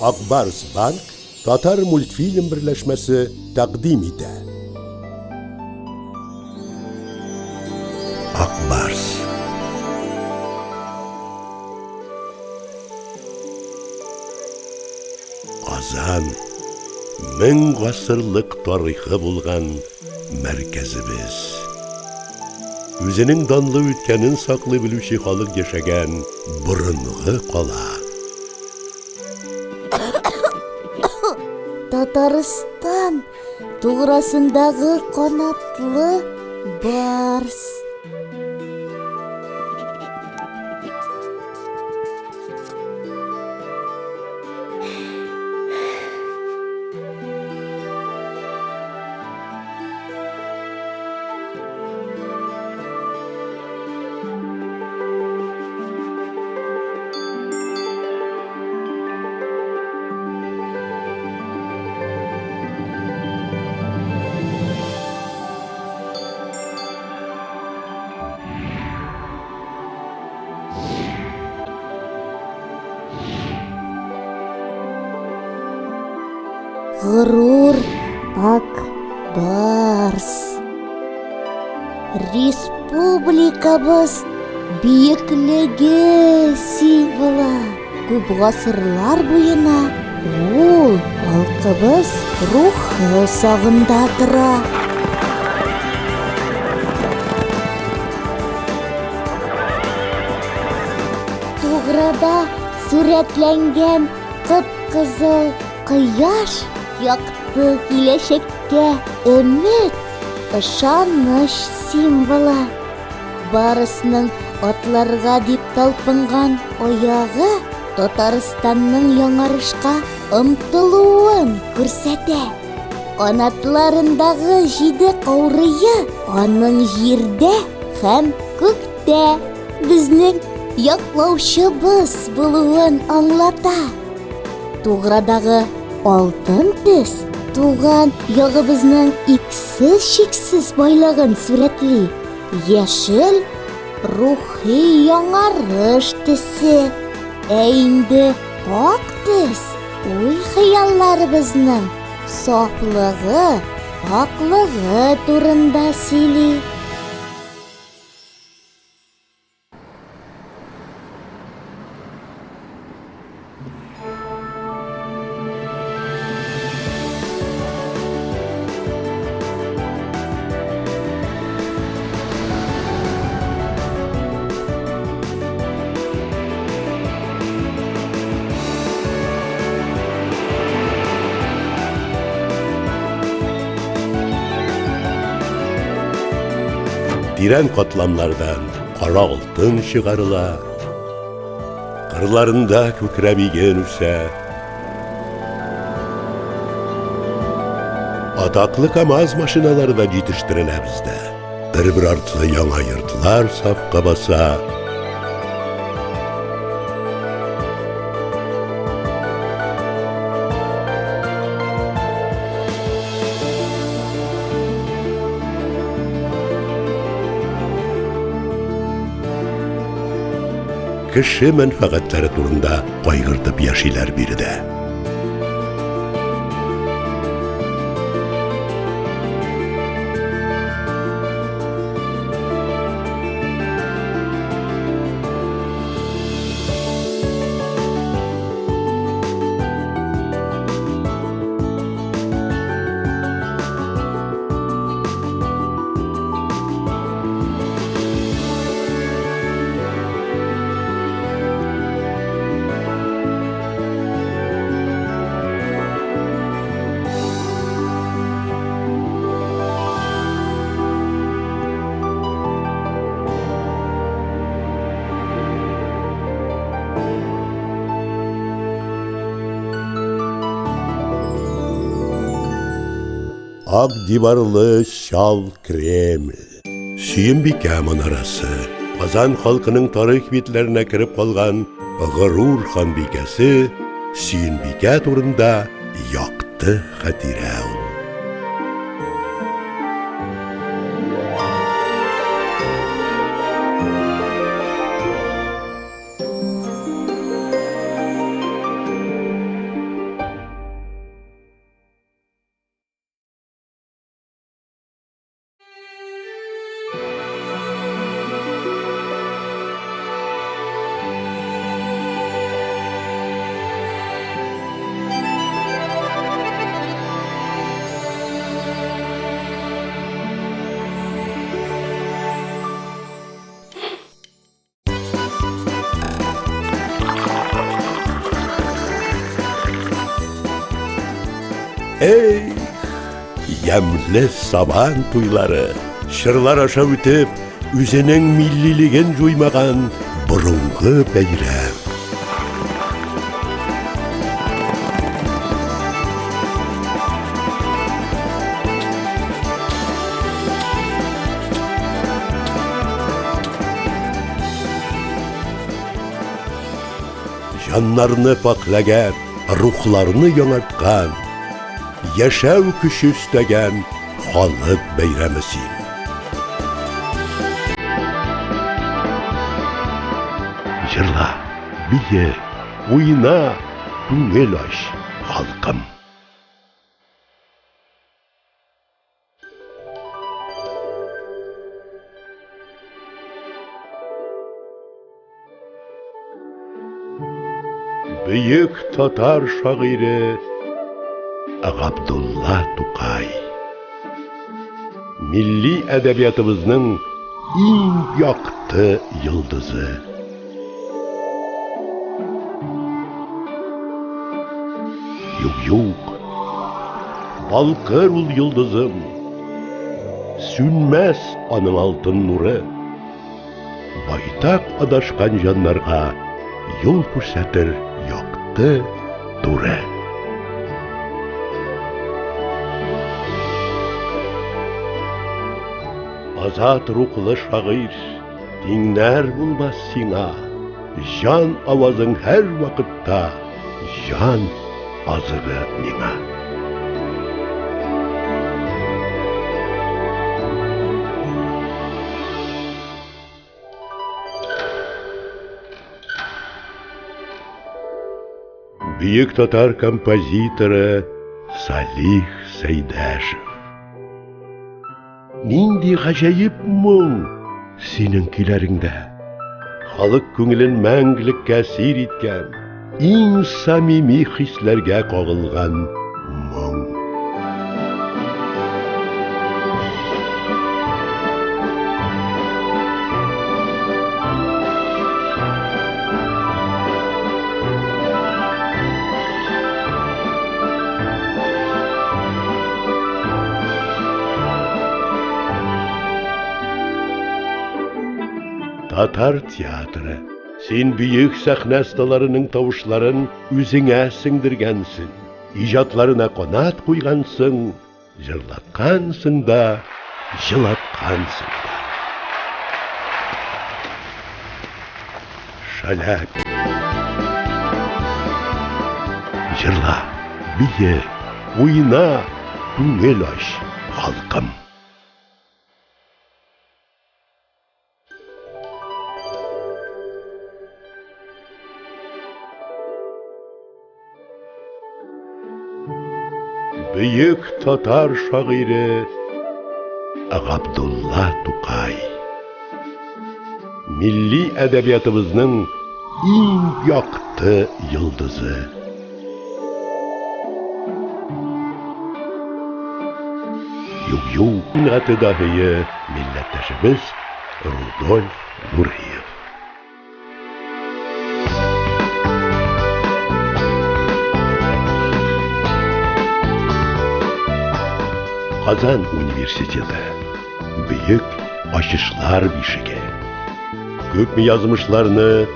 Ак Барс Банк Татар мультфильм берләшмәсе тәкъдим итә. Ак Барс. Казан мең гасырлык тарихы булган мәркәзебез. Үзенең данлы үткәнен саклый белүче халык яшәгән борынгы кала. Татарстан туграсындагы канатлы барс. Горур ак барс. Республикабыз биеклеге символы. Күп гасырлар буена ул халкыбыз рухы сагында тора. Туграда сурәтләнгән кып-кызыл кояш якты киләчәккә өмет, ышаныч символы. Барысның атларга дип талпынган аягы Татарстанның яңарышка омтылуын күрсәтә. Канатларындагы җиде каурые аның җирдә һәм күктә безнең яклаучыбыз булуын аңлата. Туградагы алтын төс туган ягыбызның иксез-чиксез байлыгын сурәтли. Яшел рухи яңарыш төсе. Ә инде ак төс уй-хыялларыбызның сафлыгы, пакьлыгы турында сөйли. Тирән катламнардан кара алтын чыгарыла. Кырларында күкрәп иген үсә. Атаклы КАМАЗ машиналары да җитештерелә бездә. Бер-бер артлы яңа йортлар сафка баса. Кеше мәнфәгатьләре турында кайгыртып яшиләр биредә. Ак диварлы чал Кремль. Сөембикә манарасы, Казан халкының тарих битләренә кереп калган горур ханбикәсе Сөембикә турында якты хатирә ул. Эх, ямьле Сабан туйлары, чырлар аша үтеп, үзенең миллилеген җуймаган борынгы бәйрәм. Җаннарны пакьләгән, рухларны яңарткан, яшәү көче өстәгән халык бәйрәме син. Җырла, бие, уйна, күңел ач, халкым. Бөек татар шагыйре Габдулла Тукай. Милли әдәбиятыбызның иң якты йолдызы. Юк, юк. Балкыр ул йолдызым. Сүнмәс аның алтын нуры. Байтак адашкан җаннарга юл күрсәтер якты туры. Азат рухлы шагыйрь, тиңнәр булмас сиңа. Җан авазың һәр вакытта җан азыгы миңа. Бөек татар композиторы Салих Сәйдәшев. Нинди гаҗәеп моң синең көйләреңдә! Халык күңелен мәңгелеккә әсир иткән, иң самими хисләргә кагылган моң. Татар театры. Син бөек сәхнә осталарының тавышларын үзеңә сеңдергәнсең, иҗатларына канат куйгансың, җырлаткансың да, җылаткансың да. Шаляпин. Җырла, бие, уйна, күңел ач, халкым. Бөек татар шагыйре Габдулла Тукай. Милли әдәбиятыбызның иң якты йолдызы. Юк, юк, сәнгате даһие милләттәшебез Рудольф Нуриев. Казан университеты. Бөек ачышлар бишеге. Күпме язмышларны,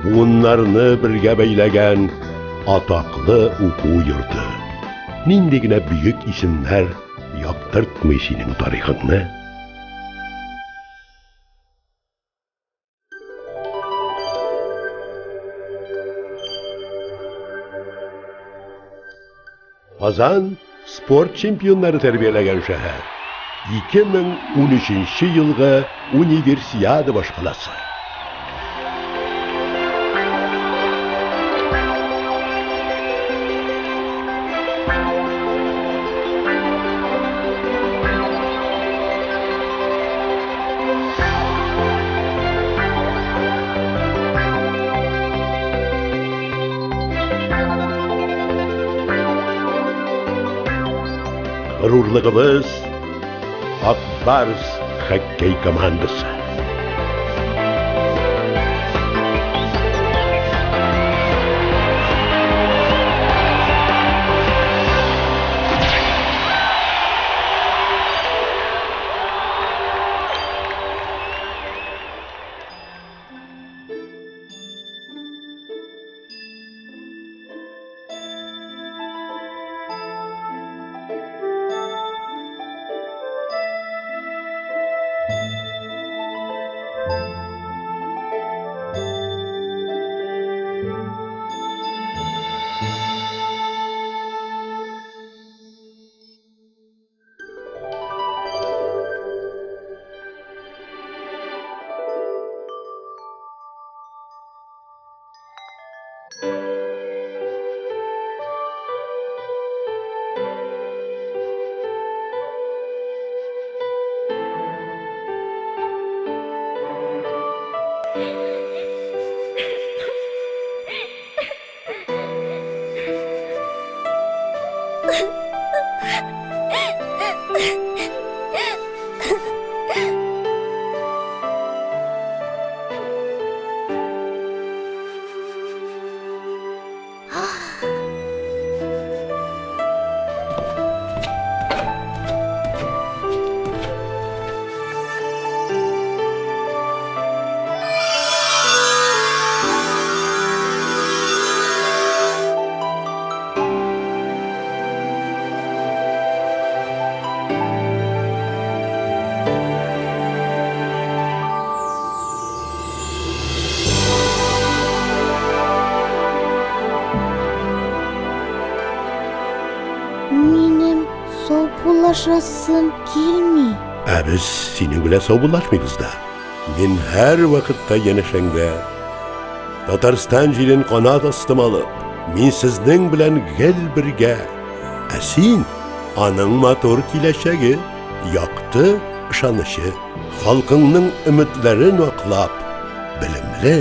буыннарны бергә бәйләгән атаклы уку йорты. Нинди генә бөек исемнәр яктыртмый синең тарихыңны. Казан спорт чемпионнары тәрбияләгән шәһәр. 2013 елгы Универсиада башкаласы. Горурлыгыбыз Ак Барс хоккей командасы. Саубуллашасым килми. Ә без синең белән саубуллашмыйбыз да. Мин һәрвакытта янәшәңдә. Татарстан җирен канат астыма алып, мин сезнең белән гел бергә. Ә син аның матур киләчәге, якты ышанычы, халкыңның өметләрен аклап, белемле,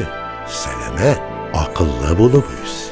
сәламәт, акыллы булып үс.